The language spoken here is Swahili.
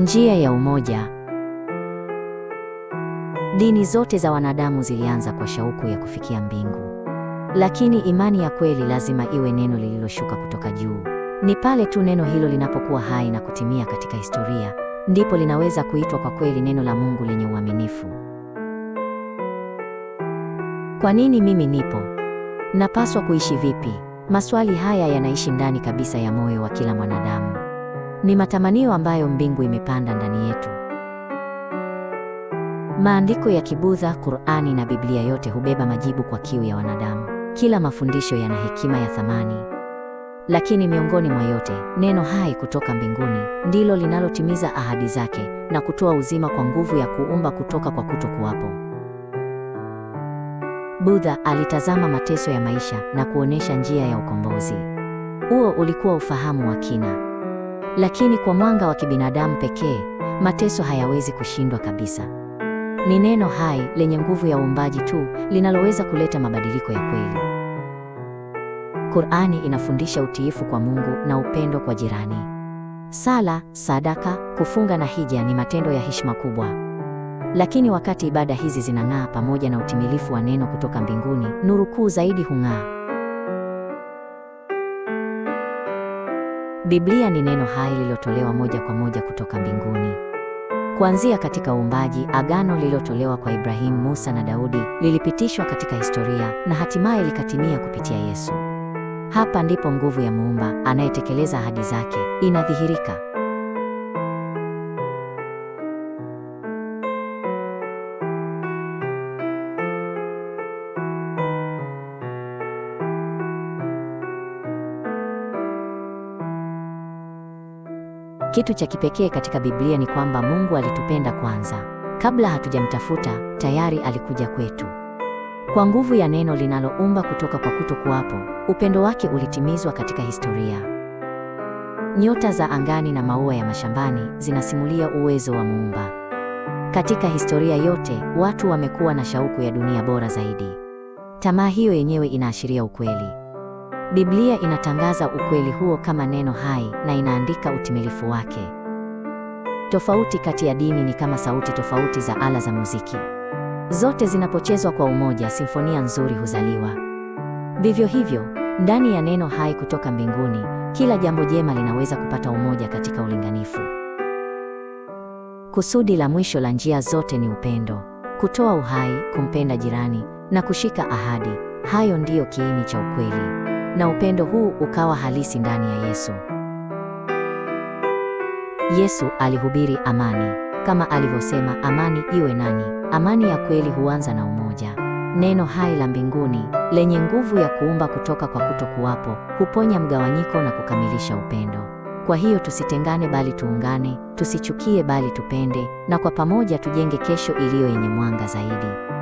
Njia ya umoja. Dini zote za wanadamu zilianza kwa shauku ya kufikia mbingu. Lakini imani ya kweli lazima iwe neno lililoshuka kutoka juu. Ni pale tu neno hilo linapokuwa hai na kutimia katika historia, ndipo linaweza kuitwa kwa kweli neno la Mungu lenye uaminifu. Kwa nini mimi nipo? Napaswa kuishi vipi? Maswali haya yanaishi ndani kabisa ya moyo wa kila mwanadamu. Ni matamanio ambayo mbingu imepanda ndani yetu. Maandiko ya Kibudha, Qur'ani na Biblia yote hubeba majibu kwa kiu ya wanadamu. Kila mafundisho yana hekima ya thamani. Lakini miongoni mwa yote, neno hai kutoka mbinguni ndilo linalotimiza ahadi zake na kutoa uzima kwa nguvu ya kuumba kutoka kwa kutokuwapo. Buddha alitazama mateso ya maisha na kuonesha njia ya ukombozi. Huo ulikuwa ufahamu wa kina. Lakini kwa mwanga wa kibinadamu pekee, mateso hayawezi kushindwa kabisa. Ni neno hai lenye nguvu ya uumbaji tu linaloweza kuleta mabadiliko ya kweli. Qur'ani inafundisha utiifu kwa Mungu na upendo kwa jirani. Sala, sadaka, kufunga na hija ni matendo ya heshima kubwa. Lakini wakati ibada hizi zinang'aa pamoja na utimilifu wa neno kutoka mbinguni, nuru kuu zaidi hung'aa. Biblia ni neno hai lililotolewa moja kwa moja kutoka mbinguni. Kuanzia katika uumbaji, agano lililotolewa kwa Ibrahimu, Musa na Daudi lilipitishwa katika historia na hatimaye likatimia kupitia Yesu. Hapa ndipo nguvu ya Muumba anayetekeleza ahadi zake inadhihirika. Kitu cha kipekee katika Biblia ni kwamba Mungu alitupenda kwanza. Kabla hatujamtafuta, tayari alikuja kwetu. Kwa nguvu ya neno linaloumba kutoka kwa kutokuwapo, upendo wake ulitimizwa katika historia. Nyota za angani na maua ya mashambani zinasimulia uwezo wa Muumba. Katika historia yote, watu wamekuwa na shauku ya dunia bora zaidi. Tamaa hiyo yenyewe inaashiria ukweli. Biblia inatangaza ukweli huo kama neno hai na inaandika utimilifu wake. Tofauti kati ya dini ni kama sauti tofauti za ala za muziki. Zote zinapochezwa kwa umoja, simfonia nzuri huzaliwa. Vivyo hivyo, ndani ya neno hai kutoka mbinguni, kila jambo jema linaweza kupata umoja katika ulinganifu. Kusudi la mwisho la njia zote ni upendo. Kutoa uhai, kumpenda jirani na kushika ahadi. Hayo ndiyo kiini cha ukweli. Na upendo huu ukawa halisi ndani ya Yesu. Yesu alihubiri amani. Kama alivyosema, amani iwe nanyi. Amani ya kweli huanza na umoja. Neno hai la mbinguni lenye nguvu ya kuumba kutoka kwa kutokuwapo huponya mgawanyiko na kukamilisha upendo. Kwa hiyo tusitengane bali tuungane, tusichukie bali tupende, na kwa pamoja tujenge kesho iliyo yenye mwanga zaidi.